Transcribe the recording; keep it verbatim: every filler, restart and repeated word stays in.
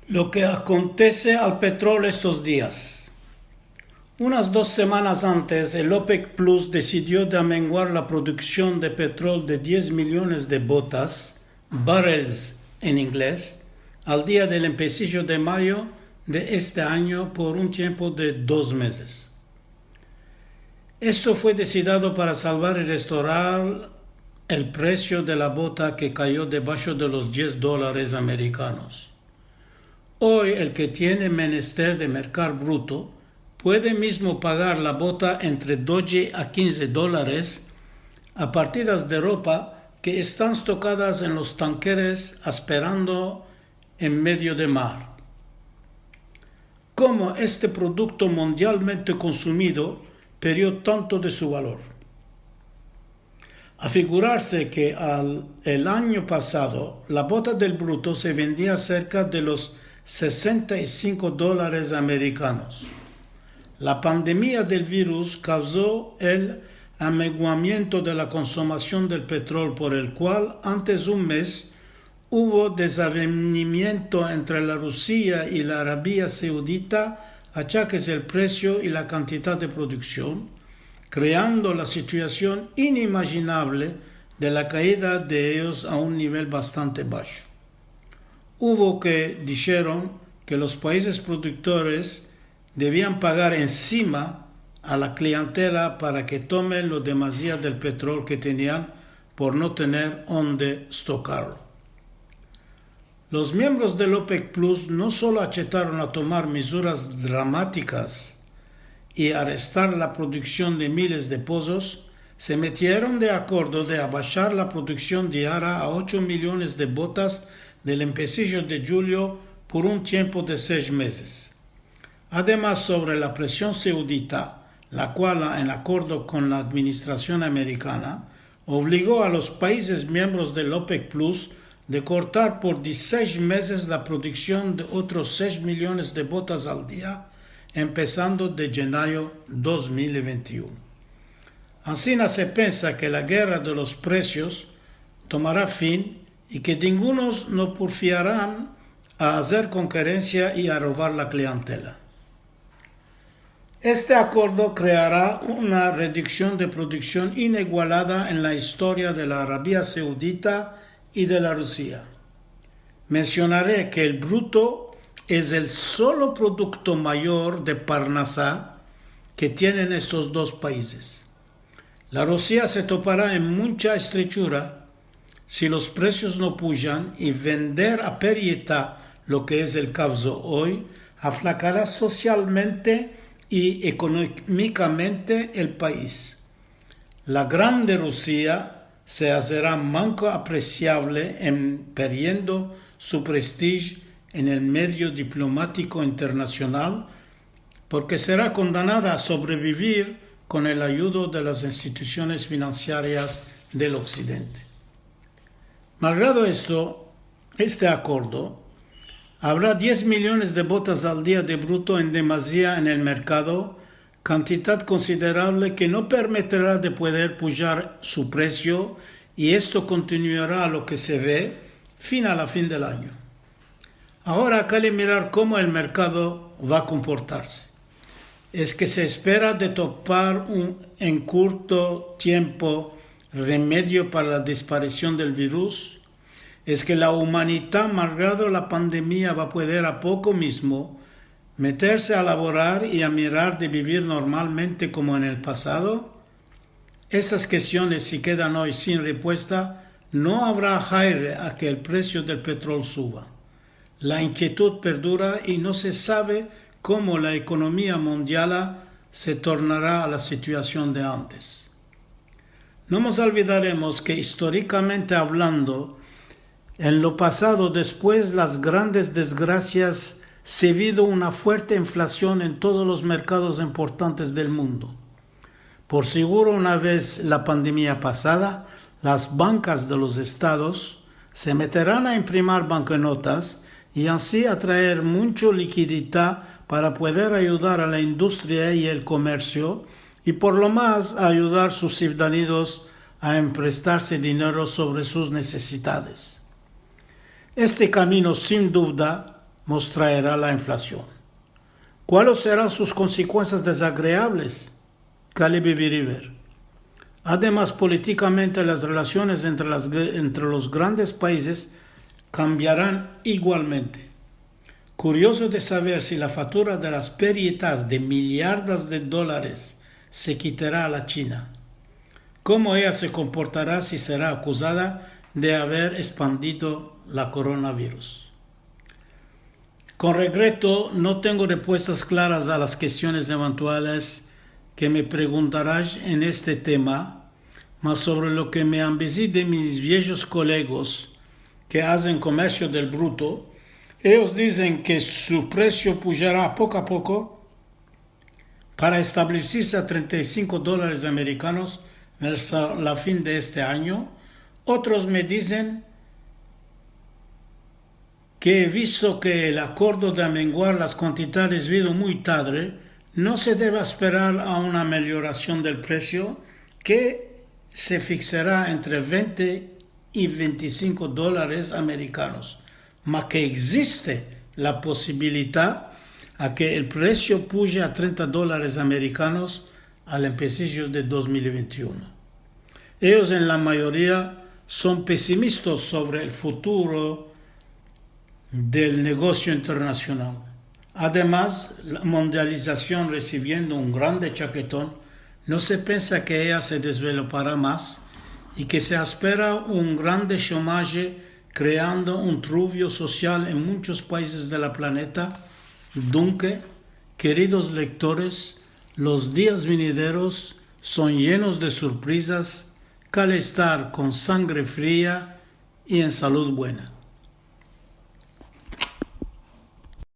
Lo ke akontese al petrol estos dias. Unas dos semanas antes, el OPEC Plus desidio de amenguar la produksion de petrol de diez miliones de botas, barrels en inglez, al dia del empesijo de mayo de este anyo por un tiempo de dos mezes. Esto fue desidado para salvar i restorar el presio de la bota ke kayo debasho de los diez dolares amerikanos. Oy, el ke tiene menester de merkar bruto puede mizmo pagar la bota entre dodje a kinze dolares a partidas de ropa ke estan stokadas en los tankeres asperando en medio de mar. Komo este produkto mundialmente konsumido perdio tanto de su valor? Afigurarse ke al, el anyo pasado la bota del bruto se vendia serka de los sesenta i sinko dolares amerikanos. La pandemia del virus kavzo el amenguamiento de la konsumasion del petrol, por el kual antes un mez uvo desavenimiento entre la Rusia i la Arabia Saudita, achakes el presio i la kantidad de produksion, kreando la situasion inimajinable de la kaida de eyos a un nivel bastante basho. Uvo ke disheron ke los paizes produktores devian pagar ensima a la klientela para ke tomen lo demazia del petrol ke tenian por no tener onde stokarlo. Los miembros del OPEC Plus no solo achetaron a tomar mezuras dramatikas i arestar la produksion de miles de pozos, se metieron de akordo de abashar la produksion diara a ocho miliones de botas del empesijo de djulyo por un tiempo de sesh mezes. Ademas, sovre la presion saudita, la kual, en akordo kon la administrasion amerikana, ovligo a los paizes miembros del OPEC Plus de kortar por dizisesh mezes la produksion de otros sesh miliones de botas al dia, empesando de yenayo dos mil i vente i uno. Ansina se pensa ke la gerra de los presios tomara fin i ke dingunos no porfiaran a azer konkurensia i a rovar la klientela. Este akordo kreara una reduksion de produksion inegualada en la istoria de la Arabia Saudita i de la Rusia. Mensionare ke el bruto es el solo produkto mayor de parnasa ke tienen estos dos paizes. La Rusia se topara en muncha estrechura si los presios no pujan, i vender a perdita lo ke es el kavzo oy aflakara sosialmente i ekonomikamente el paiz. La grande Rusia se azera manko apresiavle en perdiendo su prestij en el medio diplomatiko internasional, porke sera kondenada a sobrevivir kon el ayudo de las institusiones finansiarias del Oksidente. Malgrado esto, este akordo, avra diez miliones de botas al dia de bruto en demazia en el merkado, kantidad konsiderable ke no permitira de pueder pujar su presio, i esto kontinuara lo ke se ve fin a la fin del anyo. Agora kale mirar komo el merkado va a komportarse. Es ke se espera de topar un, en kurto tiempo, remedio para la disparision del virus? Es ke la umanita, malgrado la pandemia, va a pueder a poko mizmo meterse a lavorar i a mirar de bivir normalmente komo en el pasado? Esas kestiones, si kedan oy sin repuesta, no avra aire a ke el presio del petrol suva. La inkietud perdura i no se save komo la ekonomia mundiala se tornara a la situasion de antes. No mos olvidaremos ke, istorikamente avlando, en lo pasado, despues las grandes desgrasias, se vido una fuerte inflasion en todos los merkados importantes del mundo. Por seguro, una vez la pandemia pasada, las bankas de los estados se meteran a imprimir banknotas i ansi atraer muncho likidita para pueder ayudar a la industria i el komersio i, por lo mas, ayudar sus sivdanidos a emprestarse dinero sovre sus nesesidades. Este kamino, sin duda, mostrara la inflasion. Kualos seran sus konsekuensias dezagreables? Kale bivir i ver. Ademas, politikamente, las relasiones entre, las gr- entre los grandes paizes kambiaran igualmente. Kuriozo de saver si la fatura de las perditas de milyardas de dolares se kitara a la China. Komo eya se komportara si sera akuzada de aver espandido la koronavirus? Kon regreto, no tengo repuestas klaras a las kestiones eventuales ke me preguntaras en este tema, mas sovre lo ke me ambezi de mis viejos kolegos ke azen komersio del bruto, eyos dizen ke su presio pujara poko a poko para establesirse a trenta i sinko dolares amerikanos verso la fin de este anyo. Otros me dizen ke, visto ke el akordo de amenguar las kantidades vino muy tadre, no se deve asperar a una meliorasion del presio ke se fiksara entre vente i vente i sinko dolares amerikanos, ma ke egziste la posibilidad a ke el presio puje a trenta dolares amerikanos al empesijo de dos mil i vente i uno. Eyos, en la mayoria, son pesimistas sovre el futuro del negosio internasional. Ademas, la mundializasion resiviendo un grande chaketon, no se pensa ke eya se dezvelopara mas i ke se aspera un grande shomaje, kreando un truvio sosial en munchos paizes de la planeta. Dunke, keridos lektores, los dias vinideros son yenos de surprizas. Kale estar kon sangre fria i en salud buena.